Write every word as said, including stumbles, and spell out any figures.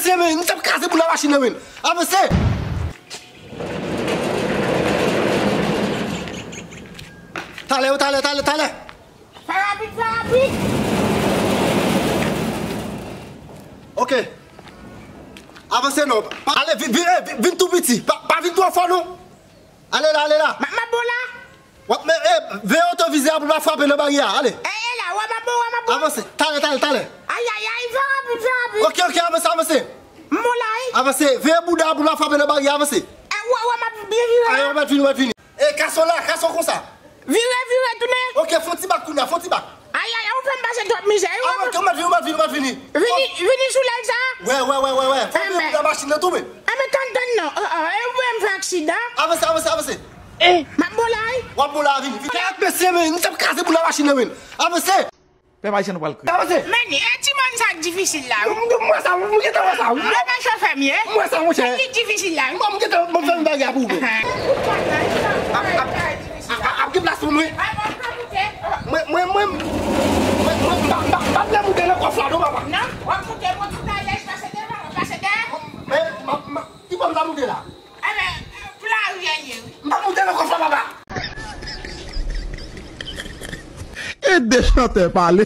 Se men, nou t ap kraze boul nan machin nan, men. Avanse! Talè, talè, talè, talè! Fè rapid, fè rapid! Ok. Avanse non. Pa, ale, vin, vin, eh, vin, vin tou piti. Pa, pa vin twò fò non. Ale la, ale la. M ap, m ap bon la. W ap, men, eh, veye oto vizè a pou l pa frape nan baryè a. Ale. E, e la, w ap, m ap bon, w ap, m ap bon. Avanse. Talè, talè, talè. Ay, ay, ay, fè rapid, fè rapid. Ok, ok, avanse, avanse. M bon la, wi. Avanse. Veye bouda a pou l pa frape nan baryè a. Avanse. E, w, w ap, m ap byen vire la. Ayo, w mèt vini, w mèt vini. E, kason la, kason konsa. Vire, vire, tounen. Ok, fon ti bak kounye a, fon ti bak. Ay, ay, ay, ou fè m pase twòp mizè, wi. Ah, ok, ou mèt vini, ou mèt vini, ou mèt vini. Vini, vini sou lèl sa? Wè, wè, wè, wè, wè. Fò vini nan machin nan tou, men. Enben, tann, tann non. Oh, oh, e ou wè m fè aksidan? Avanse, avanse, avanse. M ap bon la, wi. W ap bon la, vini, vini. Kèt, mesye, men, nou t ap kraze boul nan machin nan, men. Avanse. Pèp ayisyen nou pral kriye. Avanse. Men, e timoun sa k difisil la, wi. M, m wè sa, m gentan wè sa, wi. Mwen, men chofè m ye. M wè sa, monchè. Li difisil la, wi. Bon, m gentan, m fè m bagay pou ou. Ap, ap, ap, ap gen plas pou mwen. Mwen, mwen, mwen, mwen, mwen, m pa, m pa, m pa vle moute nan kòf la, non, papa. Non, w ap moute, w ap moute alèz, pase dèyè, papa, pase dèyè. Men, m ap, m ap, ki bò m ta moute la? Enben, pou lari a ye, wi. M pa moute nan kòf la, papa. E de chantè pale.